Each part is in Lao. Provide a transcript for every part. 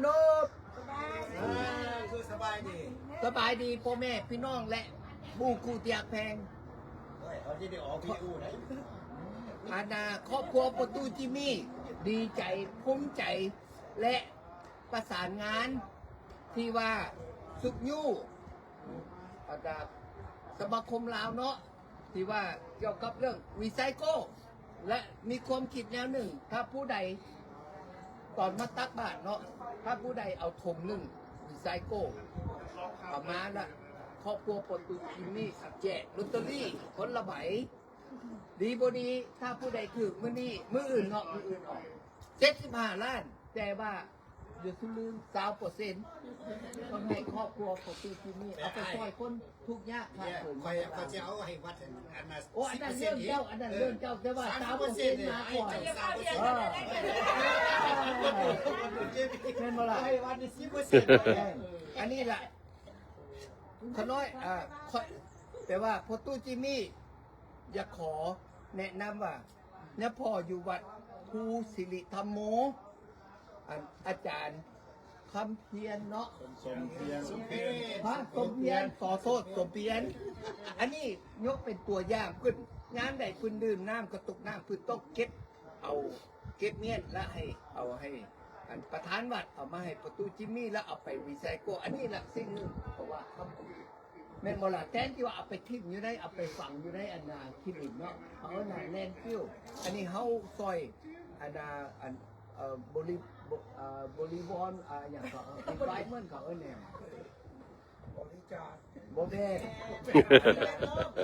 ນບ ເອີ ສະບາຍດີ ສະບາຍດີພໍ່ແມ່ພີ່ນ້ອງ ແລະ ໝູ່ຄູ່ທີ່ຮັກແພງ. ໂອ້ຍ ເຮົາຈະໄດ້ອອກວິດີໂອໄດ໋. ອັນນ່າ ຄອບຄົວພໍ່ຕູ້ຈິມມີ ດີໃຈ ພູມໃຈ ແລະ ປະສານງານທີ່ວ່າຊຸກຍູ້ ອັນນ່າ ສະມາຄົມລາວເນາະ ທີ່ວ່າກ່ຽວກັບເລື່ອງຣີໄຊໂກ ແລະ ມີຄວາມຄິດແນວໜຶ່ງ ຖ້າຜູ້ໃດ ຕອນມາຕັກບາດເນາະ ຖ້າຜູ້ໃດເອົາຖົງໜຶ່ງຣີໄຊໂກ ເອົາມາລະ ຄອບຄົວພໍ່ຕູ້ຈິມມີແຈກລົດເຕີຣີຄົນລະໃບ. ດີບໍ່ດີ ຖ້າຜູ້ໃດຖືກມື້ນີ້ ມື້ອື່ນເນາະ ມື້ອື່ນອອກ ເຈັດສິບຫ້າລ້ານ ແຕ່ວ່າ ຢ່າສູ່ລືມ ຊາວເປີເຊັນ ຕ້ອງໃຫ້ຄອບຄົວຂອງຕູ້ຈິມມີ ເອົາໄປຊ່ອຍຄົນທຸກຍາກຂາດເຂີນ. ຂ້ອຍ ຂ້ອຍຈະເອົາໃຫ້ວັດອັນ ອັນນ່າ ໂອ້ ອັນນັ້ນເລື່ອງເຈົ້າ ອັນນັ້ນເລື່ອງເຈົ້າ ແຕ່ວ່າ ສາມເປີເຊັນ ສາມເປີເຊັນ ໃຫ້ເຈົ້າ ສາມເປີເຊັນ ແມ່ນບໍ່ລະ? ໃຫ້ວັດນີ້ ສິບເປີເຊັນ ອັນນີ້ລະ ຂ້ານ້ອຍ ອ່າ ຂ້ອຍ ແຕ່ວ່າພໍ່ຕູ້ຈິມມີ ຢາກຂໍແນະນຳວ່າ ຍາພໍ່ຢູ່ວັດພູສິລິທຳໂມ ອັນ ອາຈານຄຳພຽນເນາະ ສົມພຽນ ສົມພຽນ ພະສົມພຽນ ຂໍໂທດ ສົມພຽນ ອັນນີ້ຍົກເປັນຕົວຢ່າງ ເພິ່ນ ຍາມໃດເພິ່ນດື່ມນ້ຳກະຕຸກນ້ຳ ເພິ່ນຕ້ອງເກັບເອົາ ເກັບມ້ຽນ ແລະ ໃຫ້ ເອົາໃຫ້ ອັນ ປະທານວັດ ເອົາມາໃຫ້ພໍ່ຕູ້ຈິມມີ ແລ້ວເອົາໄປຣີໄຊໂກ ອັນນີ້ລະສິ່ງໜຶ່ງ ເພາະວ່າ ແມ່ນບໍ່ລະ? ແທນທີ່ວ່າເອົາໄປຖິ້ມຢູ່ໃນ ເອົາໄປຝັງຢູ່ໃນອັນນ່າຂີ້ດິນເນາະ ເຂົາເອີ້ນວ່າແລນຟິວ ອັນນີ້ເຮົາຊ່ອຍອັນນ່າ ອັນ ເອີ ບໍລິ ບໍ ເອີ ບໍລິວອນ ອາ ຫຍັງເຂົາ ເອີ ເອັນໄວຣອນເມັນ ເຂົາເອີ້ນແນວ ບໍລິຈາກ ບໍ່ແມ່ນ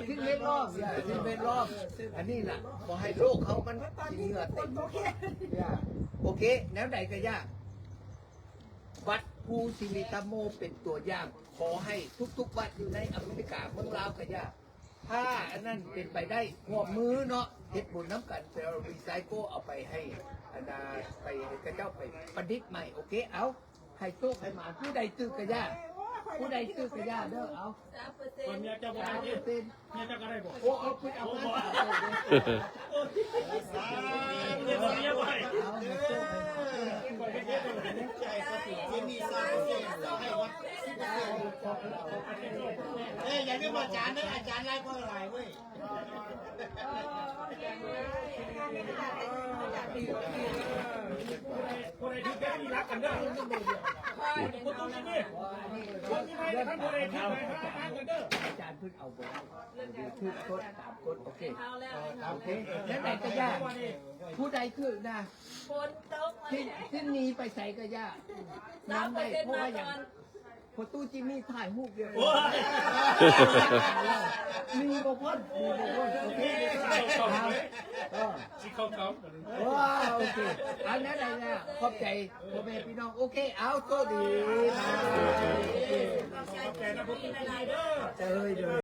ສິ່ງແວດລ້ອມ ສິ່ງແວດລ້ອມ ອັນນີ້ລະ ບໍ່ໃຫ້ໂລກເຮົາມັນກິນເຫື່ອເຕັມ. ໂອເຄ ແນວໃດກະຢ່າ ວັດພູສິລິທຳໂມເປັນຕົວຢ່າງ ຂໍໃຫ້ທຸກໆວັດຢູ່ໃນອາເມລິກາ ເມືອງລາວກະຢ່າ ຖ້າອັນນັ້ນເປັນໄປໄດ້ ຮ່ວມມືເນາະ ເຮັດບຸນນຳກັນ ໄປຣີໄຊໂກ ເອົາໄປໃຫ້ ອັນນ່າ ໄປໃຫ້ເຂົາເຈົ້າໄປປະດິດໃໝ່. ໂອເຄ ເອົາ ໃຫ້ໂຊກໃຫ້ໝານ ຜູ້ໃດຖືກກະຢ່າ ຜູ້ໃດຖືກກະຢ່າເດີ. ເອົາ ເມຍເຈົ້າບໍ່ໄດ້ເດ້ ເມຍເຈົ້າກະໄດ້ບໍ່? ໂອ້ ເອົາໄປ ເອົາມາ ໂອ້ ສາທຸ ເອົາໃຫ້ໂຊກໃຫ້ໝານ ເອີ ຢ່າລືມອາຈານເດີ ອາຈານຫຼາຍກວ່າຫຼາຍເວີຍ. ຜູ້ໃດຖືກແບບນີ້ຮັກກັນເດີ ບໍ່ຕ້ອງມີເດ້ ຄົນທີ່ໄດ້ທ່ານຜູ້ໃດຖືກໃຫ້ຮັກກັນເດີ. ອາຈານເພິ່ນເອົາບໍ່ໄດ້ ຖືກກົດຕາມກົດ. ໂອເຄ ໂອເຄ ຈັ່ງໃດກະຢ່າ ຜູ້ໃດຖືກນະ ຝົນຕົກ ຊິໜີໄປໃສກະຢ່າ ນຳໄດ້ ເພາະວ່າຫຍັງ ພໍ່ຕູ້ຈິມມີຖ່າຍຮູບວຽກ ໂອ້ຍ ໜີບໍ່ພົ້ນ ໜີບໍ່ພົ້ນ. ໂອເຄ ເອີ ຊິເຂົ້າເຂົາ ວ້າວ ໂອເຄ ອັນນັ້ນລະ ຂອບໃຈພໍ່ແມ່ພີ່ນ້ອງ. ໂອເຄ ເອົາ ໂຊກດີ ໂອເຄ ຂອບໃຈນະ ພໍ່ຕູ້ຈິມມີເດີ ເອີ ໂດຍ